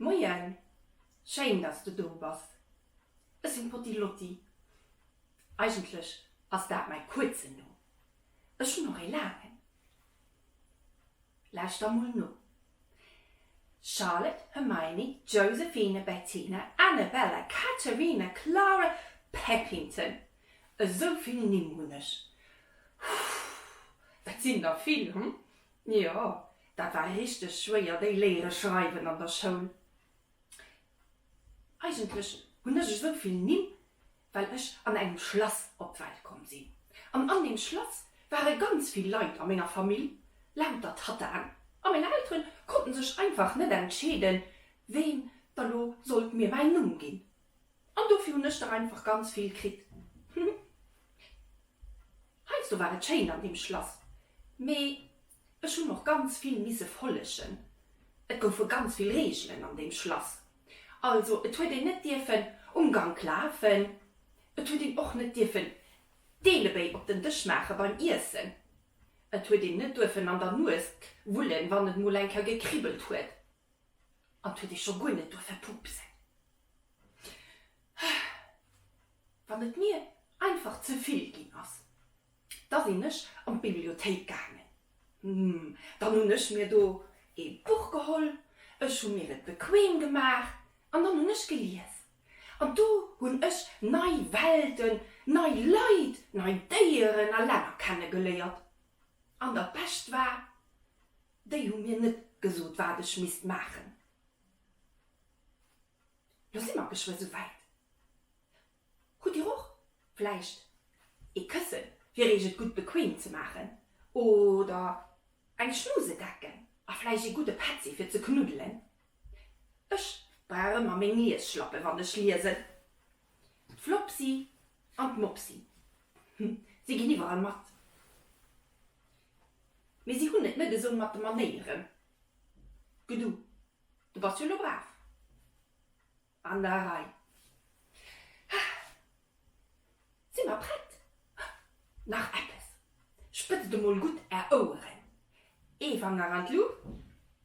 Moien, schéin dass de do bass. Ech sinn d'Potty Lotty. Eigentlech ass dat mäi kuerzen Numm. Ech hunn och ee laangen. Lauschter mol no, Charlotte, Hermione, Josephine, Bettina, Annabella, Katharina, Clara, Peppington. Esou vill Nimm hunn ech. Huff, dat sinn der vill, hm? Jo, dat war richteg schwéier, déi léiere schreiwen an der Schoul. Eigentlech hunn ech esou vill Nimm, well ech an engem Schlass op d'Welt komm sinn. An an deem Schlass ware ganz vill Leit a menger Famill, lauter Tattaen. A meng Eltere konnten sech einfach net entscheeden, ween da lo sollt mir mäin Numm ginn. An dofir hunn ech der einfach ganz vill kritt. Heiansdo war et schéin an deem Schlass, mee ech hunn och ganz vill misse follegen. Et goufe ganz vill Reegelen an deem Schlass. Also et huet een net dierfen um Gank lafen, et huet een och net dierfen d'Eelebéi op den Dësch maache beim Iessen, et huet een net duerfen an der Nues wullen, wann et mol eng Kéier gekribbelt huet, an et huet ee scho guer net duerfe pupsen. Wann et mir einfach ze vill ginn ass, da sinn ech an d'Bibliothéik gaangen. Dann hunn ech mir do ee Buch geholl, ech hu mir et bequem gemaach an dann hunn ech gelies. An do hunn ech nei Welten, nei Leit, nei Déieren a Länner kenne geléiert. An dat Bescht war, déi hu mir net gesot, wat ech misst maachen. Lo si mer geschwë sou wäit. Hutt Dir och vläicht ee Këssen, fir Iech et gutt bequem ze maachen? Oder eng Schmusedecken a vläicht ee gudde Petzi fir ze knuddelen? Ech brauch ëmmer meng Liesschlappe wann ech liesen. D'Flopsi an d'Mopsi, si ginn iwwerall mat. Mee si hunn et net esou mat de Manéieren. Gedu, du bass jo lo brav. An der Rei. Si mer prett? Nach eppes, Spëtzt emol gutt är Oueren. Ee Fanger an d'Luucht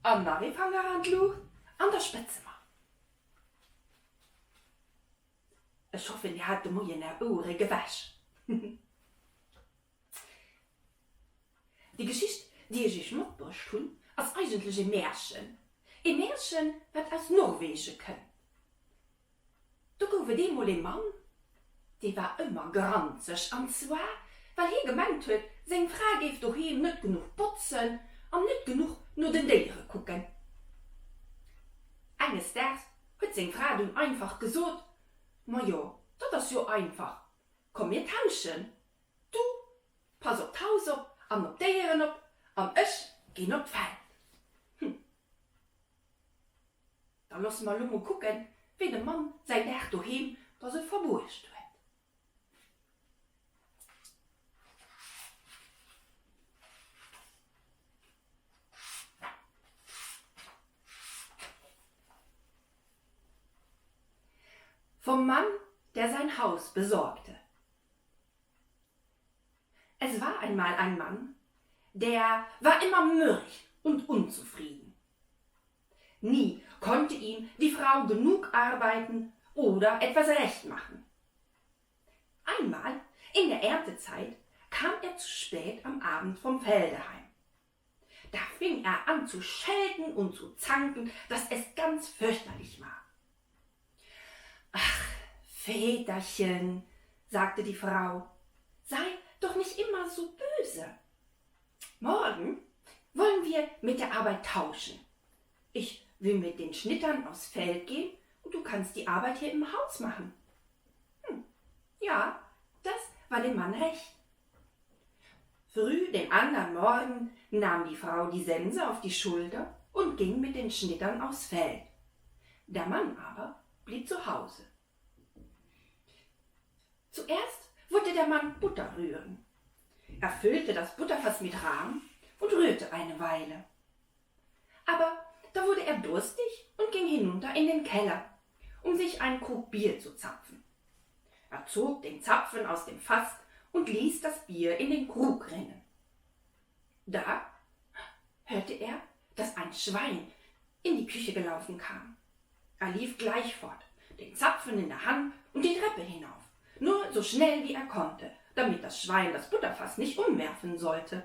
an nach ee Fanger an d'Luucht an da spëtze mer. Ech hoffen, dir hat de Moien är Ouere gewäsch. Déi Geschicht, déi ech iech matbruecht hunn, ass eigentlech e Märchen. E Märchen, wat aus Norwegen kënnt. Do gouf et eemol e Mann, dee war ëmmer granzeg, an zwar, well hie gemengt huet, seng Fra géif doheem net genuch botzen an net genuch no den Déiere kucken. Enges Daags huet seng Fra dunn einfach gesot, Majo, dat ass jo einfach, komm mir tauschen! Du pass op d'Haus op an op d'Déieren op an ech ginn op d'Feld. Hm. Da loosse mer elo mol kucken, wéi dem Mann säin Dag doheem da sou verbruecht huet. Vom Mann, der sein Haus besorgte. Es war einmal ein Mann, der war immer mürrisch und unzufrieden. Nie konnte ihm die Frau genug arbeiten oder etwas recht machen. Einmal in der Erntezeit kam er zu spät am Abend vom Felde heim. Da fing er an zu schelten und zu zanken, dass es ganz fürchterlich war. Ach, Väterchen, sagte die Frau, sei doch nicht immer so böse. Morgen wollen wir mit der Arbeit tauschen. Ich will mit den Schnittern aufs Feld gehen und du kannst die Arbeit hier im Haus machen. Hm, ja, das war dem Mann recht. Früh den andern Morgen nahm die Frau die Sense auf die Schulter und ging mit den Schnittern aufs Feld. Der Mann aber blieb zu Hause. Zuerst wollte der Mann Butter rühren. Er füllte das Butterfass mit Rahm und rührte eine Weile. Aber da wurde er durstig und ging hinunter in den Keller, um sich ein Krug Bier zu zapfen. Er zog den Zapfen aus dem Fass und ließ das Bier in den Krug rinnen. Da hörte er, dass ein Schwein in die Küche gelaufen kam. Er lief gleich fort, den Zapfen in der Hand und die Treppe hinauf, nur so schnell wie er konnte, damit das Schwein das Butterfass nicht umwerfen sollte.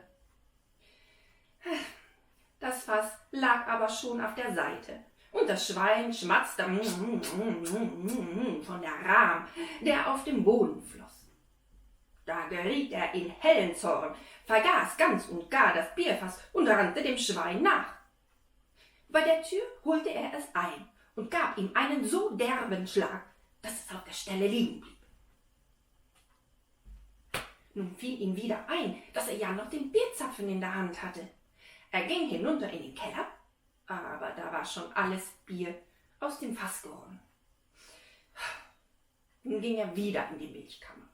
Das Fass lag aber schon auf der Seite, und das Schwein schmatzte von der Rahm, der auf dem Boden floß. Da geriet er in hellen Zorn, vergaß ganz und gar das Bierfass und rannte dem Schwein nach. Bei der Tür holte er es ein und gab ihm einen so derben Schlag, dass es auf der Stelle liegen blieb. Nun fiel ihm wieder ein, dass er ja noch den Bierzapfen in der Hand hatte. Er ging hinunter in den Keller, aber da war schon alles Bier aus dem Fass geronnen. Nun ging er wieder in die Milchkammer,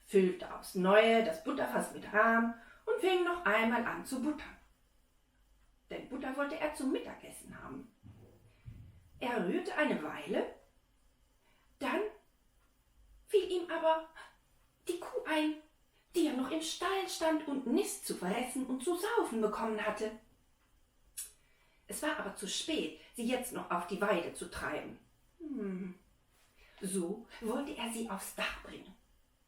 füllte aufs Neue das Butterfass mit Rahm und fing noch einmal an zu buttern. Denn Butter wollte er zum Mittagessen haben. Er rührte eine Weile, dann fiel ihm aber die Kuh ein, die ja noch im Stall stand und nichts zu fressen und zu saufen bekommen hatte. Es war aber zu spät, sie jetzt noch auf die Weide zu treiben. Hm. So wollte er sie aufs Dach bringen,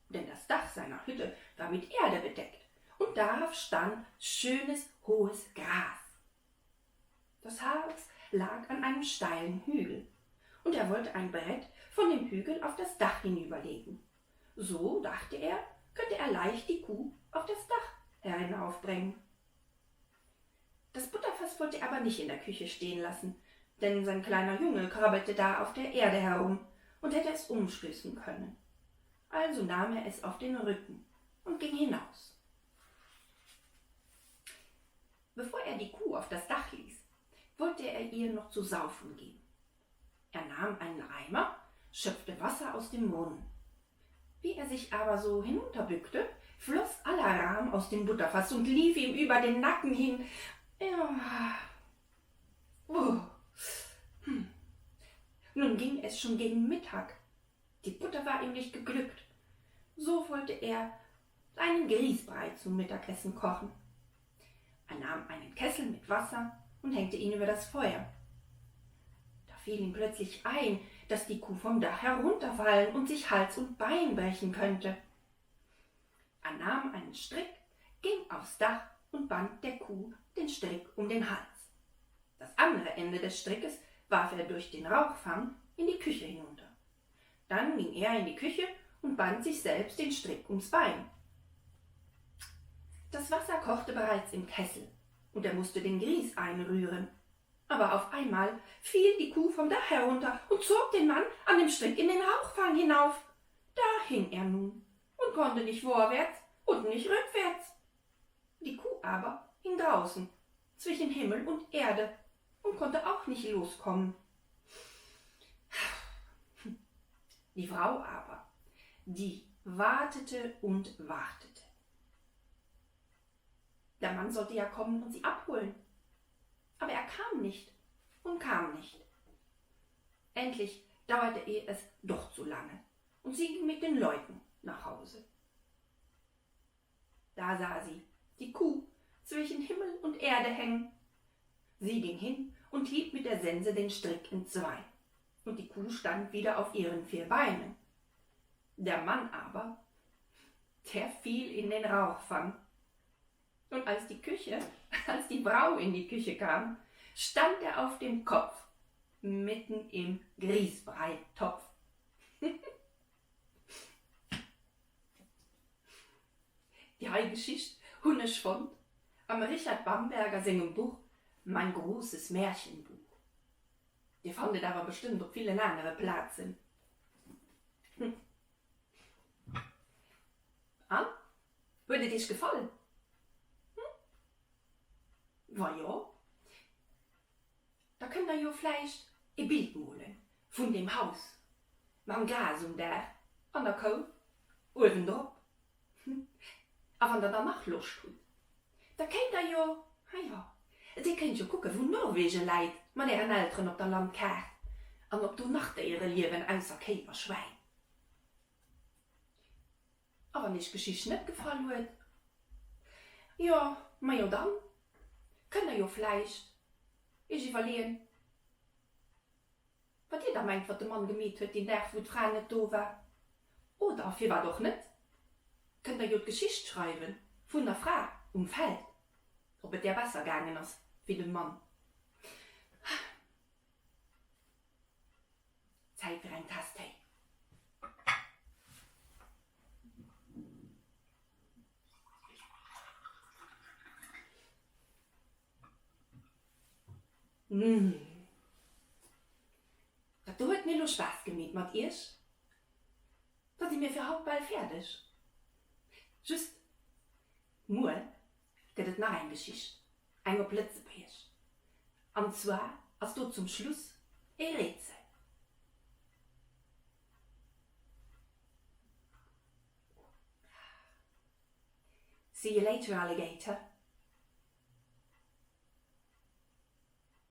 denn das Dach seiner Hütte war mit Erde bedeckt und darauf stand schönes hohes Gras. Das Haus lag an einem steilen Hügel, und er wollte ein Brett von dem Hügel auf das Dach hinüberlegen. So, dachte er, könnte er leicht die Kuh auf das Dach hinaufbringen. Das Butterfass wollte er aber nicht in der Küche stehen lassen, denn sein kleiner Junge krabbelte da auf der Erde herum und hätte es umstößen können. Also nahm er es auf den Rücken und ging hinaus. Bevor er die Kuh auf das Dach ließ, wollte er ihr noch zu saufen geben. Er nahm einen Eimer, schöpfte Wasser aus dem Brunnen. Wie er sich aber so hinunterbückte, floß aller Rahm aus dem Butterfass und lief ihm über den Nacken hin. Ja. Oh. Hm. Nun ging es schon gegen Mittag. Die Butter war ihm nicht geglückt. So wollte er einen Grießbrei zum Mittagessen kochen. Er nahm einen Kessel mit Wasser und hängte ihn über das Feuer. Da fiel ihm plötzlich ein, dass die Kuh vom Dach herunterfallen und sich Hals und Bein brechen könnte. Er nahm einen Strick, ging aufs Dach und band der Kuh den Strick um den Hals. Das andere Ende des Strickes warf er durch den Rauchfang in die Küche hinunter. Dann ging er in die Küche und band sich selbst den Strick ums Bein. Das Wasser kochte bereits im Kessel, und er musste den Grieß einrühren. Aber auf einmal fiel die Kuh vom Dach herunter und zog den Mann an dem Strick in den Rauchfang hinauf. Da hing er nun und konnte nicht vorwärts und nicht rückwärts. Die Kuh aber hing draußen zwischen Himmel und Erde und konnte auch nicht loskommen. Die Frau aber, die wartete und wartete. Der Mann sollte ja kommen und sie abholen. Aber er kam nicht und kam nicht. Endlich dauerte ihr es doch zu lange, und sie ging mit den Leuten nach Hause. Da sah sie die Kuh zwischen Himmel und Erde hängen. Sie ging hin und hieb mit der Sense den Strick entzwei, und die Kuh stand wieder auf ihren vier Beinen. Der Mann aber, der fiel in den Rauchfang. Und als die Küche, als die Frau in die Küche kam, stand er auf dem Kopf, mitten im Grießbreitopf. Déi hei Geschicht hunn ech fonnt am Richard Bamberger sengem Buch Mein großes Märchenbuch. Dir fannt et awer bestëmmt op villen anere Plazen. An? Huet et iech gefall? Hm? Wa jo, da kënnt der jo vläicht e Bild molen vun deem Haus mam Gras um Daach an der Kou uewendrop. A wann der dann nach Loscht hutt, da kéint der jo, ha jo, dir kéint jo kucken, wou Norwegen läit mat ären Elteren op der Landkaart an ob do nach Déiere liewen ausser Kéi a Schwäin. A wann iech d'Geschicht net gefall huet, jo, majo dann kënnt der jo vläicht iech iwwerleeën, wat dir. Dir da mengt, wat de Mann gemeet huet deen Dag, wou d'Fra net do war. Oder firwat och net, kënnt Der jo d'Geschicht schreiwe vun der Fra um Feld, ob et där besser gaangen ass wéi dem Mann. Zäit fir eng Taass Téi. Mmh. Dat do huet mir elo Spaass gemeet mat iech. Da si mir fir haut bal fäerdeg. Just, muer gëtt et nach eng Geschicht, eng op Lëtzebuergesch. An zwar ass do zum Schluss e Rätsel. See you later, Alligator.